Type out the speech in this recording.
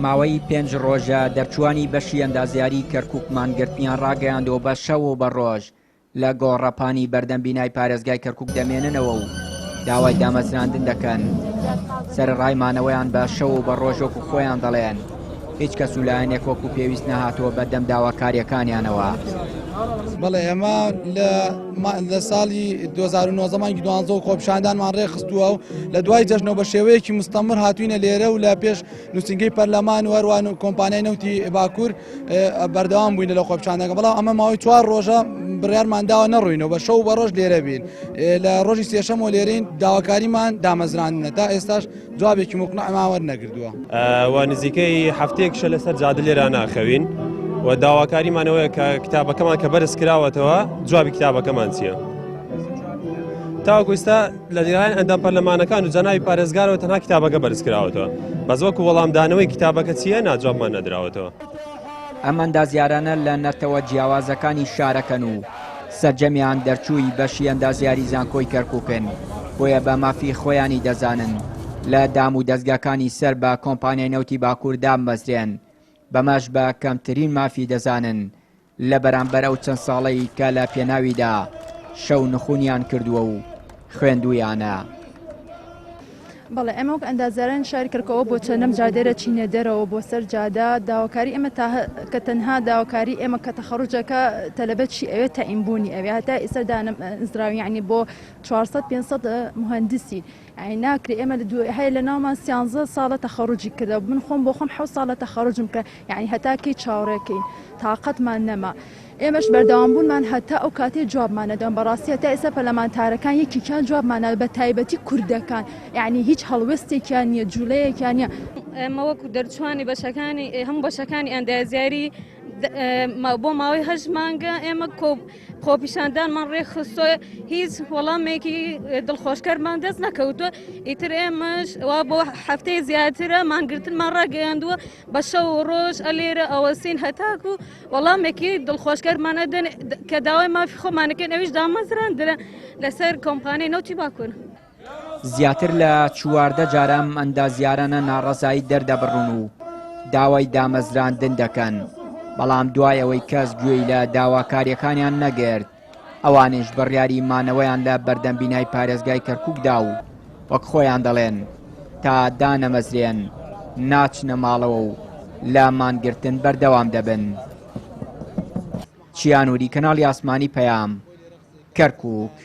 ماوەی پێنج ڕۆژە دەرچووانی بەشی ئەندازیاری کەرکوک مانگرتنیان ڕاگەیاندووە بە شەو و بە ڕۆژ لە گۆڕەپانی بەردەم بینای پارێزگای کەرکوک دەمێننەوە و داوای دامەزراندن دەکەن. سەرەڕای مانەوەیان بە شەو و بە ڕۆژ وەکو خۆیان دەڵێن هیچ کەس و لایەنێک وەکو پێویست نەهاتووە بەردەم داواکارییەکانیانەوە. بەڵێ ئێمە لە ساڵی 2019 مانگی دوانزە و خۆپیشاندانمان ڕێکخستووە و لە دوای جەژنەوە بە شێوەیەکی مستەمر هاتوینە لێرە و لە پێش نووسینگەی پەرلەمان و هەروان و کۆمپانیای نەوتی باکوور بەردەوام بووین لە خۆپیشاندانەکە بەڵام ئەمە ماوەی چوار ڕۆژە بڕیارمان داوە نەڕوینەوە بە شەو بە ڕۆژ لێرە بین لە ڕۆژی سێشەمەوە لێرەین داواکاریمان دامەزراندنە تا ئێستاش جوابێکی مقنعمان وەرنەگردووە. و نزیکەی هەفتەیەکشە لەسەر جادە لێرە ناخەوین و داواکاریمانەوەیە کە کتابەکەمان کە بەرز کراوەتەوە جوابی کتابەکەمان چییە؟ تاوەکو ئێستا لە لایەن ئەندام پەرلەمانەکان و جەنابی پارێزگارەوە تەنها کتابەکە بەرز کراوەتەوە بەس وەکو وەڵامدانەوەی کتابەکە چییە ناجوابمان نەدراوەتەوە. ئەم ئەندازیارانە لە نەتەوە جیاوازەکانی شارەکەن و سەرجەمیان دەرچووی بەشی ئەندازیاری زانکۆی کەرکوکن، بۆیە بە مافی خۆیانی دەزانن لە دام و دەزگاکانی سەر بە کۆمپانیای نەوتی باکوور دابمەزرێن، بەمەش بە کەمترین مافی دەزانن لە بەرامبەر ئەو چەند ساڵەی کە لە پێناویدا شەو نخونیان کردووە و خوێندوویانە. بەڵێ ئێمە وەک ئەندازیارانی شاری کەرکوک بۆ چەندەم جار دێرە چینە دەرەوە بۆ سەر جادە داواکاری ئێمە تا کە تەنها داواکاری ئێمە کە تەخەڕوجەکە تەلەبە چی ئەوێ تەعین بوونی ئەوێ هەتا ئێستا دانەمەزراوین یعنی بۆ 400 500 مهندسی یعنی ناکرێ ئێمە لە دوو هەیە لە ناومان سیانزە ساڵە تەخەڕوجی کردە من خۆم بۆ خۆم حەوت ساڵە تەخەڕوجم کرد یعنی هەتا کەی چاوەڕێکەین تاقەتمان نەما ئێمەش بەردەوام بوونمان هەتا ئەو کاتەی جوابمان نەدەن بەڕاستی هەتا ئێستا پەرلەمانتارەکان یەکێکیان جوابمان نادەن بە تایبەتی کوردەکان یعنی هیچ هەڵوێستێکیان نییە جوولەیەکیان نییە. ئێمە وەکو دەرچوانی بەشەکانی هەموو بەشەکانی ئەندازیاری بۆ ماوەی هەشت مانگە ئێمە خۆپیشاندانمان ڕێکخستووە هیچ وەڵامێکی دڵخۆشکەرمان دەست نەکەوتووە ئیتر ئێمەش وا بۆ هەفتەی زیاترە مانگرتنمان ڕاگەیاندووە بە شەو و ڕۆژ ئەلێرە ئەوەسین هەتاکو وەڵامێکی دڵخۆشکەرمان ئەدەن کە داوای مافی خۆمانەکەن ئەویش دامەزراندنە لەسەر کۆمپانیای نەوتی باکوور. زیاتر لە 14 جار ئەم ئەندازیارانە ناڕەزایی دەردەبڕن و داوای دامەزراندن دەکەن، بەڵام دوای ئەوەی کەس گوێی لە داواکارییەکانیان نەگرت، ئەوانیش بڕیاری مانەوەیان لە بەردەم بینای پارێزگای کەرکوک دا و وەک خۆیان دەڵێن تا دانەمەزرێن ناچنە ماڵەوە و لە مانگرتن بەردەوام دەبن. چیانوری کەناڵی ئاسمانی پەیام، کەرکوک.